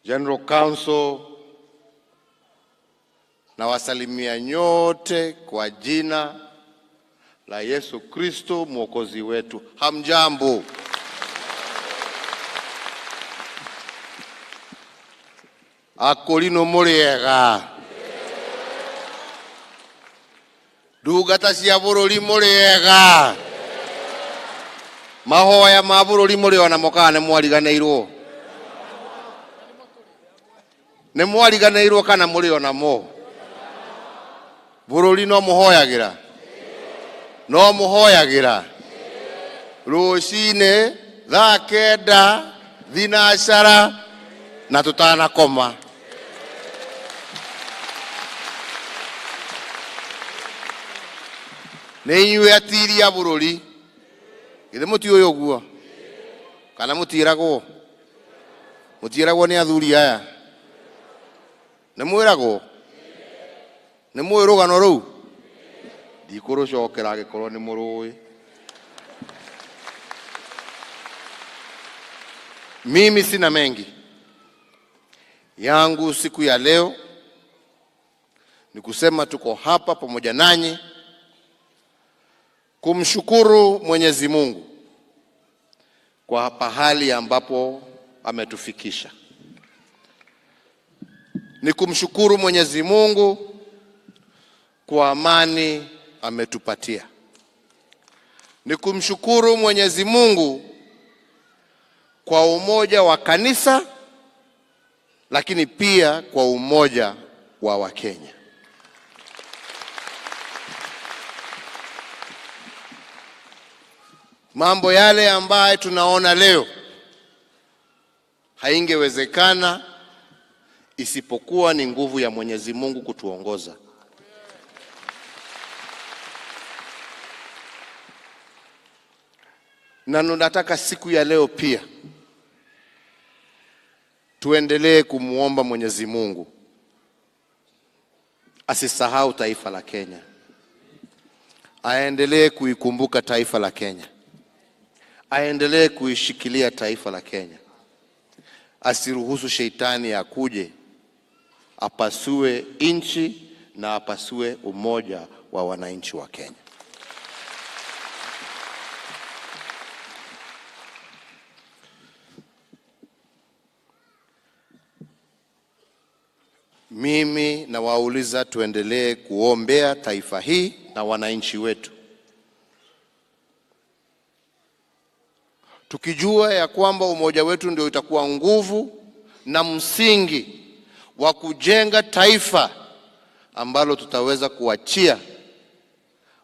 General Council, na wasalimia nyote kwa jina la Yesu Kristo Mwokozi wetu. Hamjambo. Akolino muriega. Ndungata cia bururi muriega. Mahoya ma bururi muri ona mo kana nĩ mwariganĩirwo? Nĩ mwariganĩirwo kana mũrĩ ona mo? Bururi no mũhoyagĩra? No mũhoyagĩra? Rũcinĩ thaa 9 thinacara na tũtanakoma. Nĩ inyuĩ atiri a bũrũri. Githĩ mũtiũĩ ũguo? Kana mũtiĩragwo? Mũtiĩragwo nĩ athuri aya? Nĩ mwĩragwo? Nĩ mũĩ rũgano rũu? Ndikũrũcokera angĩkorwo nĩ mũrũĩ. Mimi sina mengi yangu siku ya leo ni kusema tuko hapa pamoja nanyi kumshukuru Mwenyezi Mungu kwa pahali ambapo ametufikisha. Ni kumshukuru Mwenyezi Mungu kwa amani ametupatia. Ni kumshukuru Mwenyezi Mungu kwa umoja wa kanisa, lakini pia kwa umoja wa Wakenya. Mambo yale ambayo tunaona leo haingewezekana isipokuwa ni nguvu ya Mwenyezi Mungu kutuongoza. Na nataka siku ya leo pia tuendelee kumuomba Mwenyezi Mungu asisahau taifa la Kenya, aendelee kuikumbuka taifa la Kenya, aendelee kuishikilia taifa la Kenya, asiruhusu sheitani akuje apasue nchi na apasue umoja wa wananchi wa Kenya. Mimi nawauliza tuendelee kuombea taifa hii na wananchi wetu, tukijua ya kwamba umoja wetu ndio itakuwa nguvu na msingi wa kujenga taifa ambalo tutaweza kuachia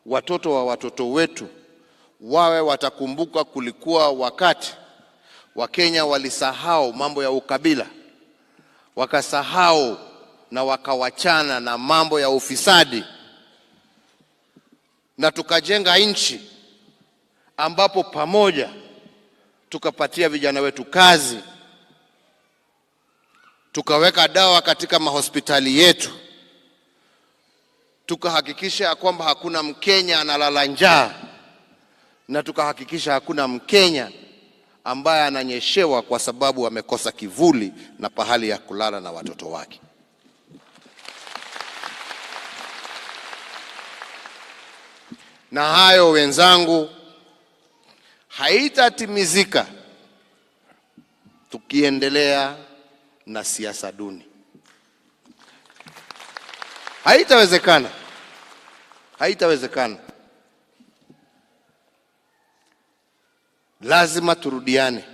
watoto wa watoto wetu wawe watakumbuka kulikuwa wakati Wakenya walisahau mambo ya ukabila, wakasahau na wakawachana na mambo ya ufisadi, na tukajenga nchi ambapo pamoja tukapatia vijana wetu kazi, tukaweka dawa katika mahospitali yetu, tukahakikisha ya kwamba hakuna Mkenya analala njaa, na tukahakikisha hakuna Mkenya ambaye ananyeshewa kwa sababu amekosa kivuli na pahali ya kulala na watoto wake. Na hayo wenzangu, haitatimizika tukiendelea na siasa duni. Haitawezekana. Haitawezekana. Lazima turudiane.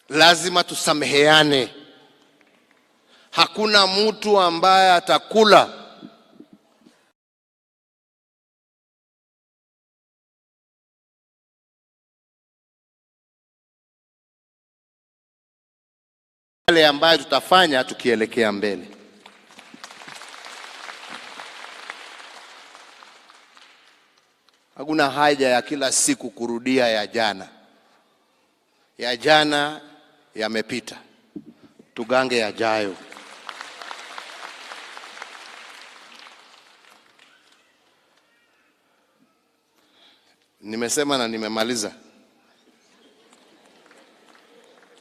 Lazima tusameheane. Hakuna mtu ambaye atakula yale ambayo tutafanya tukielekea mbele. Hakuna haja ya kila siku kurudia ya jana. Ya jana yamepita, tugange yajayo. Nimesema na nimemaliza.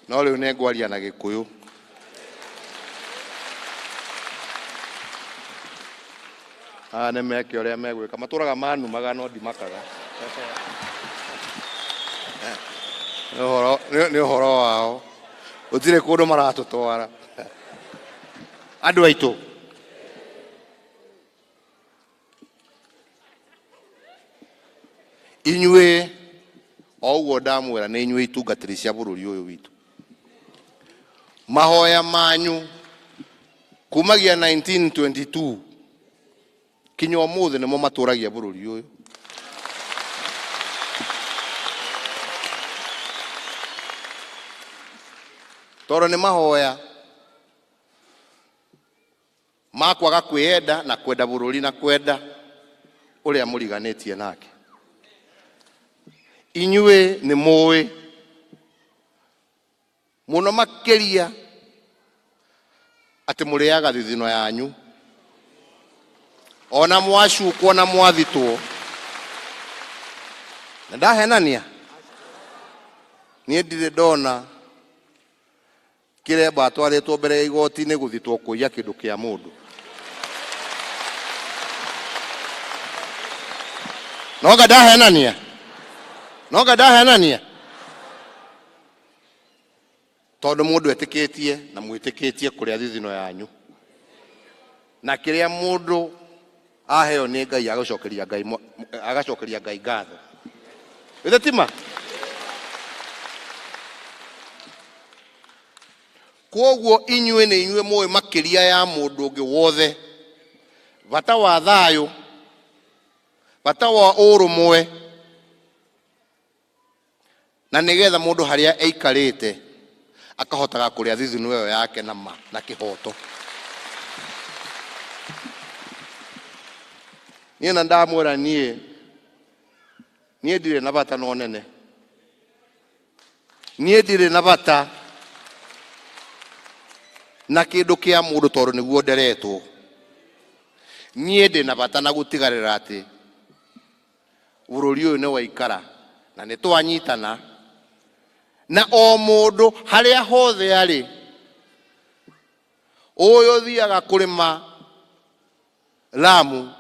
No rĩu nĩ ngwaria na Gĩkũyũ. Aya nĩ meke ũrĩa megwĩka, matũraga manumaga no ndimakaga. Nĩ ũhoro nĩ ũhoro wao, gũtirĩ kũndũ maratũtwara. Andũ aitũ, inyuĩ o ũguo ndamwĩra nĩ inyuĩ itungatĩri cia bũrũri ũyũ witũ. Mahoya manyu kumagia 1922 kinya ũmũthĩ nĩmo matũragia bũrũri ũyũ. Tondũ nĩ mahoya ma kwaga kwĩyenda na kwenda bũrũri na kwenda ũrĩa mũriganĩtie nake. Inyuĩ nĩ mũĩ mũno makĩria atĩ mũrĩaga thithino yanyu ona mwacukwo na mwathitwo. Na ndahenania, niĩ ndirĩ ndona Kĩremba atwarĩtwo mbere ya igoti nĩ gũthitwo kũiya kĩndũ kĩa mũndũ. Nonga ndahenania? Nonga ndahenania? Tondũ mũndũ etĩkĩtie na mwĩtĩkĩtie kũrĩa thithino yanyu na kĩrĩa mũndũ aheo nĩ Ngai agacokeria Ngai agacokeria Ngai ngatho. Githĩ ti ma? Kwoguo inyuĩ nĩ inyuĩ mũĩ makĩria ya mũndũ ũngĩ wothe bata wa thayũ, bata wa ũrũmwe, na nĩgetha mũndũ harĩa aikarĩte akahotaga kũrĩa thithino ĩyo yake na ma na kĩhoto. Niĩ na ndamwĩra niĩ niĩ ndirĩ na bata na ũnene, niĩ ndirĩ na bata na kĩndũ kĩa mũndũ tondũ nĩguo nderetwo. Niĩ ndĩ na bata na gũtigarĩra atĩ Bũrũri ũyũ nĩ waikara na nĩ twanyitana, na o mũndũ harĩa hothe arĩ, ũyũ ũthiaga kũrĩma Lamu,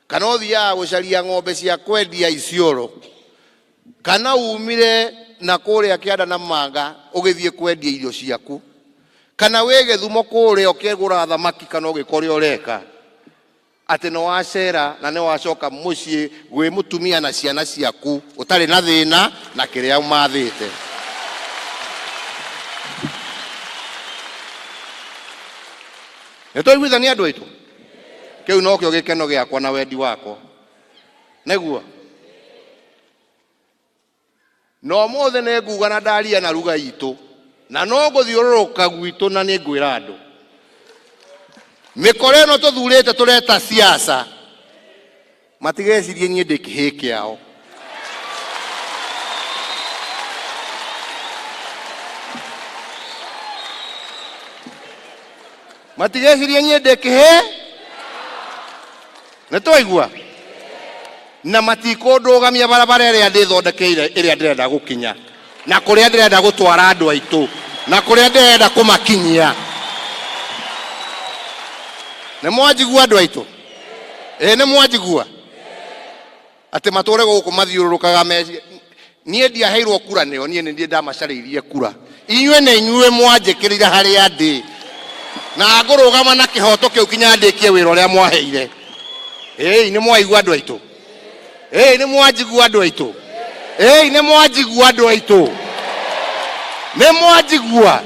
kana ũthiaga gũcaria ng'ombe cia kwendia Isiolo, kana umire na kũrĩa kĩanda na manga ũgĩthiĩ kwendia irio ciaku, kana wĩ Gĩthumo kũrĩa ũkĩgũra thamaki kana ũgĩka ũrĩa ũreka, Atĩ nĩ wacera na nĩ wacoka mũciĩ gwĩ mũtumia na ciana ciaku ũtarĩ na thĩna na kĩrĩa ũmathĩte. Nĩ twaiguithania andũ aitũ? Kĩu nokĩo gĩkeno gĩakwa na wendi wakwa. Nĩguo? Na ũmũthĩ nĩ nguga na ndaria na ruga itũ, na no ngũthiũrũrũka gwitũ na nĩ ngwĩra andũ mĩkora ĩno tũthurĩte tũreta siasa matigecirie niĩ ndĩ kĩhĩ kĩao. Matigecirie niĩ ndĩ kĩhĩ. Nĩ twaigua? Na matikũndũgamia barabara ĩrĩa ndĩthondekeire, ĩrĩa ndĩrenda gũkinya, na kũrĩa ndĩrenda gũtwara andũ aitũ, na kũrĩa ndĩrenda kũmakinyia. Nĩ mwanjigua andũ aitũ? Ĩĩ nĩ mwanjigua? Atĩ matũre gũkũ mathiũrũrũkaga meci. Niĩ ndiaheirwo kura nĩo, niĩ nĩ niĩ ndamacarĩirie kura. Inyuĩ nĩ inyuĩ mwanjĩkĩrire harĩa ndĩ, na ngũrũgama na kĩhoto kĩu kinya ndĩkie wĩra ũrĩa mwaheire. Ĩĩ nĩ mwaigua andũ aitũ? Ĩĩ nĩ mwanjigua andũ aitũ? Ĩĩ nĩ mwanjigua andũ aitũ? Nĩ mwanjigua?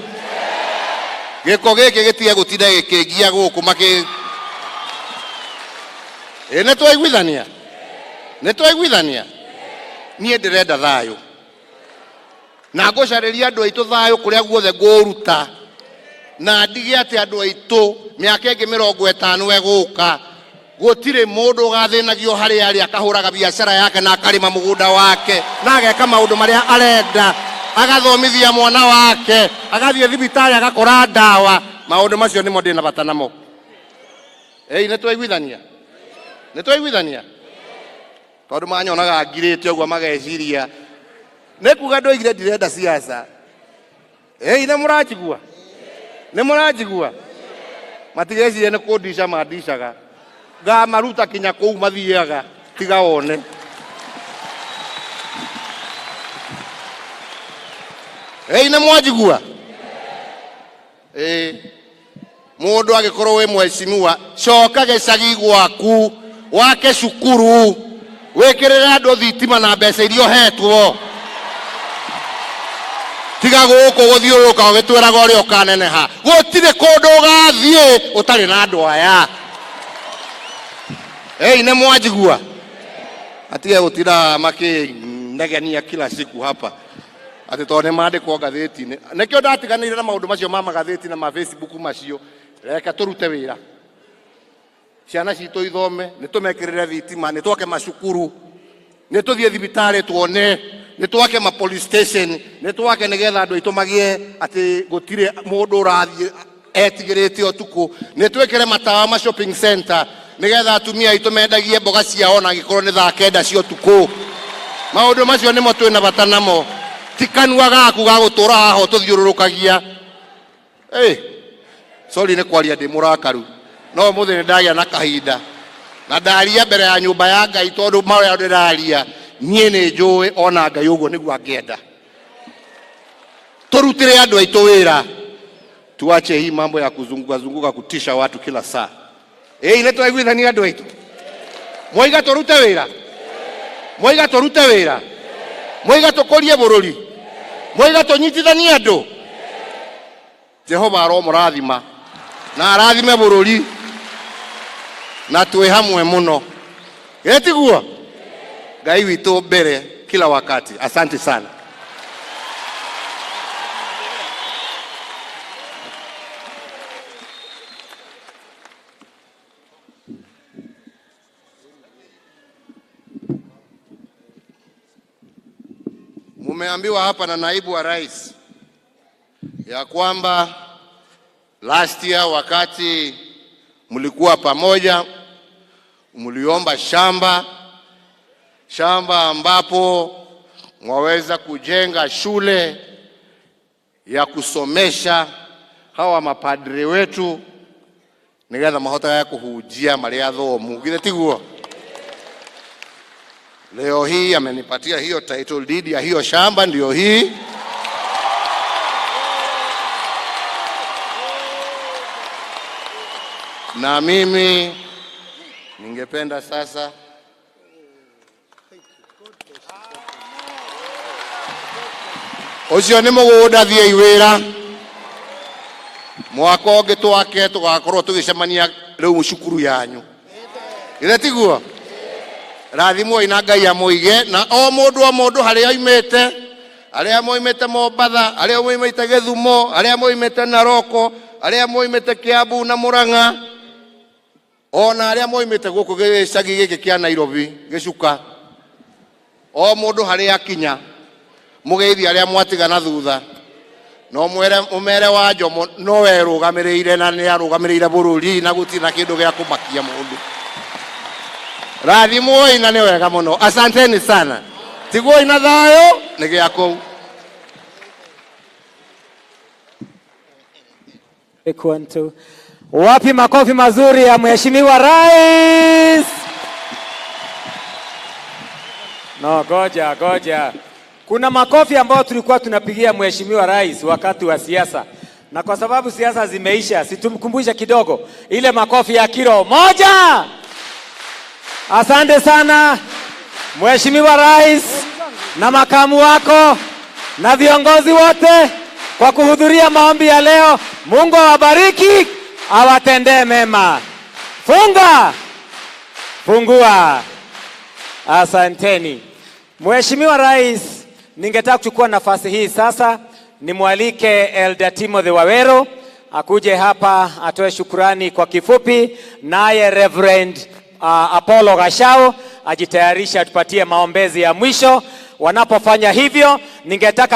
Gĩko gĩkĩ gĩtige gũtinda gĩkĩngia gũkũ makĩ. Ĩĩ nĩ twaiguithania? Nĩ twaiguithania? Niĩ ndĩrenda thayũ na ngũcarĩria andũ aitũ thayũ kũrĩa guothe ngũũruta, na ndige atĩ andũ aitũ mĩaka ĩngĩ 50 ĩgũka gũtirĩ mũndũ ũgathĩnagio harĩa arĩ, akahũraga biacara yake na akarĩma mũgũnda wake na ageka maũndũ marĩa arenda, agathomithia mwana wake, agathiĩ thibitarĩ agakora ndawa. Maũndũ macio nĩmo ndĩ na bata namo. Ĩi nĩ twaiguithania? Nĩ twaiguithania? Tondũ manyonaga ngirĩte ũguo mageciria nĩ kuga ndoigire ndirenda siasa. Ĩĩ, nĩ mũranjigua? Nĩ mũranjigua? Matigecirie nĩ kũndica mandicaga, ngamaruta kinya kũu mathiaga, tiga wone. Ĩĩ, nĩ mwanjigua? Ĩĩ, mũndũ agĩkorwo wĩ mheshimiwa, coka gĩcagi gwaku, wake cukuru, wĩkĩrĩre andũ thitima na mbeca iria ũhetwo. Tiga gũkũ gũthiũrũrũka ũgĩtwĩraga ũrĩa ũkaneneha. Gũtirĩ kũndũ ũgathiĩ ũtarĩ na andũ aya. Ĩĩ, nĩ mwanjigua? Atige gũtinda makĩnegenia kila siku hapa atĩ tondũ nĩ mandĩkwo ngathĩti-inĩ. Nĩkĩo ndatiganĩire na maũndũ macio ma magathĩti na ma Facebook macio. Reke tũrute wĩra, ciana citũ ithome, nĩ tũmekĩrĩre thitima, nĩ twake macukuru, nĩ tũthiĩ thibitarĩ tuone, nĩ twake ma police station, nĩ twake nĩgetha andũ aitũ magĩe atĩ gũtirĩ mũndũ ũrathiĩ etigĩrĩte ũtukũ. Nĩ twĩkĩre matawa ma shopping center nĩgetha atumia aitũ mendagie mboga ciao ona angĩkorwo nĩ thaa 9 cia ũtukũ. Maũndũ macio nĩmo twĩna bata namo, ti kanua gaku ga gũtũra haha ũtũthiũrũrũkagia. Hey, sorry nĩ kwaria ndĩ mũrakaru, no ũmũthĩ nĩ ndagĩa na kahinda na ndaria mbere ya nyũmba ya Ngai, tondũ marĩa ndĩraria niĩ nĩ njũĩ ona Ngai ũguo nĩguo angĩenda. Tũrutĩre andũ aitũ wĩra, tuache hii mambo ya kuzunguka zunguka kutisha watu kila saa. Ĩĩ, nĩ twaiguithania andũ aitũ? Mwaiga tũrute wĩra, mwaiga tũrute wĩra, mwaiga tũkũrie bũrũri, mwaiga tũnyitithanie andũ. Jehova aromũrathima na arathime bũrũri, na twĩ hamwe mũno, gĩtiguo Ngai witũ mbere kila wakati. Asante sana. Mumeambiwa hapa na naibu wa rais ya kwamba last year wakati mlikuwa pamoja mliomba shamba, shamba ambapo mwaweza kujenga shule ya kusomesha hawa mapadre wetu nigetha mahotage kuhunjia marĩ athomu, githĩ tiguo? Leo hii amenipatia hiyo title deed ya hiyo shamba, ndio hii. Na mimi ningependa sasa ũcio nĩ mũgũnda, thiĩi wĩra. Mwaka ũngĩ twake tũgakorwo tũgĩcemania rĩu cukuru yanyu, githĩ tiguo? Rathimwoi na Ngai amũige, na o mũndũ o mũndũ harĩa oimĩte, arĩa moimĩte Mombatha, arĩa moimĩte Gĩthumo, arĩa moimĩte Naroko, arĩa moimĩte Kiambu na Murang'a, ona arĩa moimĩte gũkũ gĩcagi gĩkĩ kĩa Nairobi gĩcuka, o mũndũ harĩa akinya, mũgeithie arĩa mwatigana thutha, no mwere ũmere wa Njomo no werũgamĩrĩire na nĩ arũgamĩrĩire bũrũri, na gũtirĩ na kĩndũ gĩa kũmakia mũndũ. Rathimwoi na nĩ wega mũno. Asanteni sana, tigwoi na thayũ nĩ gĩa kũu. One, two. Wapi makofi mazuri ya Mheshimiwa Rais? No, goja goja. Kuna makofi ambayo tulikuwa tunapigia Mheshimiwa Rais wakati wa siasa, na kwa sababu siasa zimeisha, si tumkumbushe kidogo ile makofi ya kilo 1. Asante sana Mheshimiwa Rais na makamu wako na viongozi wote kwa kuhudhuria maombi ya leo. Mungu awabariki, awatendee mema. Funga, fungua. Asanteni. Mheshimiwa Rais, ningetaka kuchukua nafasi hii sasa nimwalike Elder Timothy Wawero akuje hapa atoe shukurani kwa kifupi, naye Reverend Apollo Gashao ajitayarishe atupatie maombezi ya mwisho. Wanapofanya hivyo, ningetaka